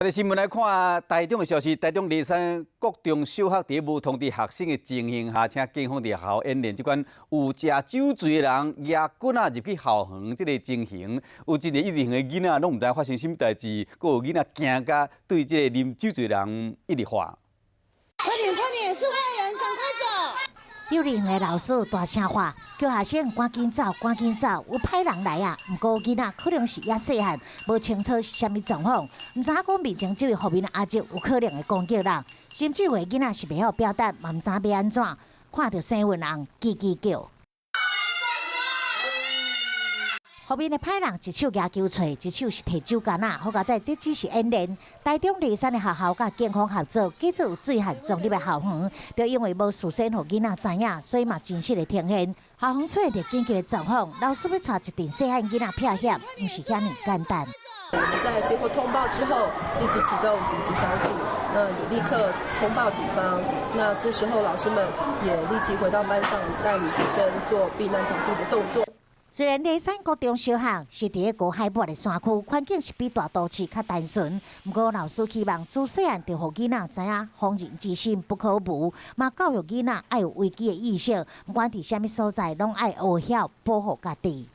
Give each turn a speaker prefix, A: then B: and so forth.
A: 這新聞來看台中的消息，台中梨山國中小學佇無通知學生的情形下，請警方佇學校演練這款有食酒醉的人攑棍仔入去校園這个情形，有一个幼稚園的囡仔攏毋知發生啥物代誌，閣有囡仔驚甲對這個啉酒醉的人一直喊。
B: 快點快點，是壞人，趕快走！
C: 幼稚園的老師大聲喊，叫學生趕緊走，趕緊走，有歹人來啊！毋過囡仔可能是猶細漢，無清楚是啥物狀況，毋知影講面前這位予面阿叔有可能會攻擊人，甚至有的囡仔是袂曉表達，嘛毋知欲按怎，看著生運人吱吱叫。予面的歹人一手舉球槌，一手是提酒矸仔。好佳哉，這只是演練。台中梨山的學校佮警方合作，製造有醉漢撞入來校園，就因為無事先予囡仔知影，所以嘛真實的呈現。校園出現著緊急的狀況，老師欲帶一陣細漢囡仔避險，毋是遐爾簡單。
D: 我們在接獲通報之後，立即啟動緊急小組，那也立刻通報警方。那這時候老師們也立即回到班上，帶領學生做避難逃避的動作。
C: 雖然梨山國中小學是佇咧高海拔的山區，環境是比大都市較單純。毋過老師希望自細漢就予囡仔知影防人之心不可無，嘛教育囡仔愛有危機的意識，毋管佇啥物所在，攏愛學曉保護家己。